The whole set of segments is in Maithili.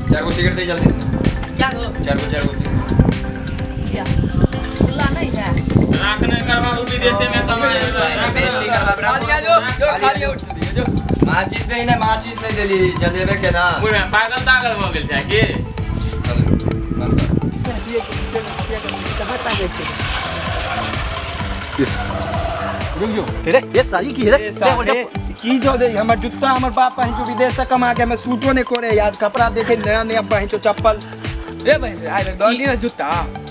चार गो सिगरेट दे जल्दी। क्या गो? चार गो, चार गो। किया खुला नहीं है। राख नहीं करवा उ विदेशे में कमाए। बेइज्जती करवा बरा। खाली जो जो खाली उठ जो। माचिस नहीं ना, माचिस नहीं देली जलेबे के ना। बुढ़ा पागल तागल भऽ गेल छै की? चल, बंद कर। रुक जो रे, ये सारी की रे। ए साले, की जो दे हमर जुत्ता, हमर बाप पहिन जो विदेश से कमा के, हमें सूटो नहीं करे यार, कपड़ा देखे नया नया पहिन जो चप्पल। रे बहन, आइ दौड़ी ना जुत्ता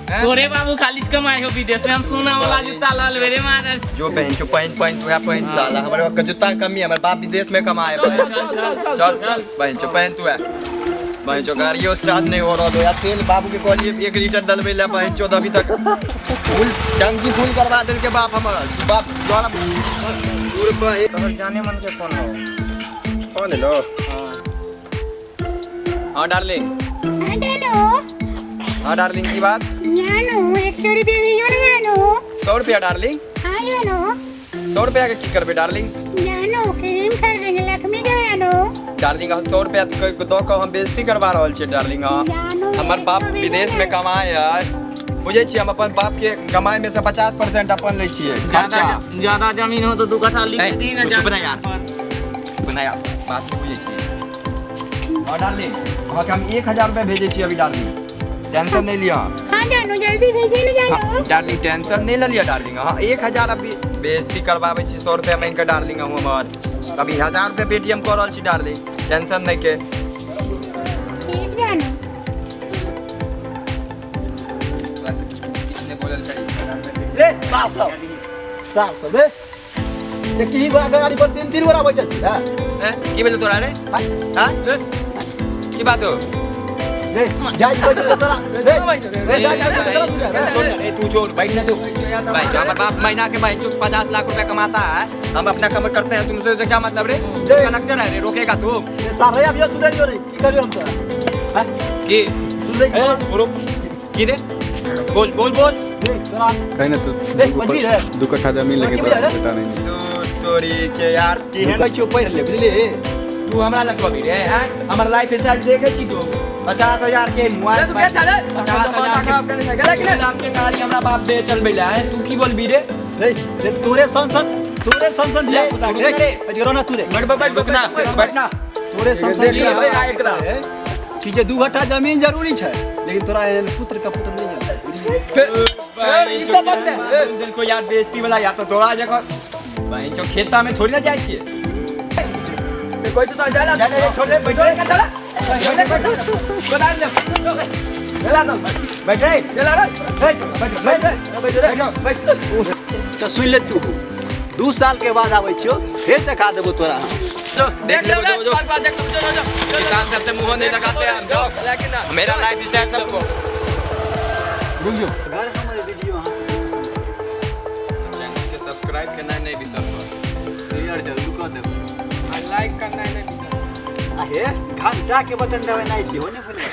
हैं? तोरे बाबू खाली कमाई हो विदेश में, हम सोना वाला जूता लल रे मारे। जो पहन जो पहन पहन तू है पहन साला, हमर के जुत्ता के कमी, हमर बाप विदेश में कमाए। चल बहन जो पहन तू है बहन जो, गाड़ियों स्टार्ट नहीं हो रहा हो यार, तेल बाबू के कहलिए 1 लीटर डलबे ला बहन चो, अभी तक फुल टंकी फुल करवा देल के बाप हमर बाप द्वारा दूर पर। तोहर जाने मन के फोन हो। कौन हेलो? हाँ डार्लिंग। हाँ जानो। हाँ डार्लिंग, की बात? जानो, 100 रुपये भेजो ना जानो। 100 रुपया डार्लिंग? हाँ जानो। 100 रुपया के की करबे डार्लिंग? जानो, क्रीम खरीदेंगे लक्ष्मी के जानो। डार्लिंग, हम 100 रुपया दऽ कऽ हम बेइज्जती करवा रहल छियै डार्लिंग। हाँ, जानो, हमर बाप 100 विदेश में कमाए है, बुझै छियै? हम अपन बाप के कमाई में से 50% अपन लै छियै खर्चा। ज्यादा ज्यादा जमीन हो तो 2 कट्ठा लिख ए, दी ना। तू चुप जमीन ना यार। पर। बनाया बात नहीं बुझै छियै। हाँ डार्लिंग, अहाँके हम 1000 रुपया भेजै छी अभी डार्लिंग, टेंशन नहीं लिअ। हाँ जानो, जल्दी भेजे ना जानो। हाँ, डार्लिंग, टेंशन नहीं लिअ डार्लिंग। हाँ, 1000 अभी बेइज्जती करवाबै छी 100 रुपया मांगि कऽ डार्लिंग, अहूँ हमर अभी 1000 रुपया पेटीएम कऽ रहल छी डार्लिंग, टेंशन नहीं के। ठीक जानो। किछु नहि बोलल करी। रे साफ साफ साफ साफ रे, ये की बा गाड़ी पर तीन तीन गोरा बैठल छी हां? हैं? की भेल तोरा रे? हाँ, की बात हो? रे जाई बैठ तोरा रे, रे जाई बैठ तोरा। ए, तू छोड़, बैठ ना तू। भाई जो हमारे बाप महीना के भाई जो 50 लाख रुपया कमाता है, हम अपना कमर करते हैं, तुमसे उसे क्या मतलब रे? कलेक्टर है रे, रोकेगा तू? सारे अभी सुधरियो रे, की करियो हम तोरा? हैं? की सुधरे की? बोलो की दे, बोल बोल बोल। रे तोरा कहीं ना तू रे, मजबूर है। 2 कट्ठा जमीन लेके की बुझा रे? बेटा नहीं। तू तोरी के यार की कहै छियौ पढ़ि ले, बुझलिही? तू हमरा लग कभी रे हैं? हमर लाइफ स्टाइल देखे छी तू? 50,000 के मोबाइल, तू के चले? 50,000 के गेला कि नहीं? लाख के गाड़ी हमरा बाप दे चलबै ला हैं? तू की बोलबी रे? रे रे तोरे सन सन, तोरे सन सन धिया पुता के रे, बैठ ना तू रे। बैठ बैठ। रुकना, बैठना। तोरे सन सन देख धिया ले, आ एकरा। कि जे 2 कट्ठा जमीन जरूरी छै, लेकिन तोरा एहन पुत्र का पुत्र नहीं जरूरी, बुझलिही? ई सब बात ने। दिल को यार बेइज्जती वाला यार, तो तोरा जगह बहन चो खेता में थोड़ी ना जाइ छियै। कोई तो जाला। जा ले, छोड़ दे, बैठ रे। चला गोदार ले चला ना, बैठ रे। चला रे। ए, बैठ बैठ बैठ रे, बैठ। तो सुन ले तू, 2 साल के बाद आबै छियौ, फेर देखा देबो तोरा हम। जो देख देख ले ले, जो साल बाद देख ले, जो जो किसान सबसे मुंह नहीं लगाते हैं हम, जाओ। लेकिन ना मेरा लाइफ स्टाइल सबको। रुक जो, अगर हमारे वीडियो अहाँ सबके पसंद आयल चैनल के सब्सक्राइब करना नहीं बिसर। शेयर जरूर कऽ देबै। लाइक करना नहीं बिसर। आ हे, घंटा के बटन दबेनाइ सेहो नहि भूलबै।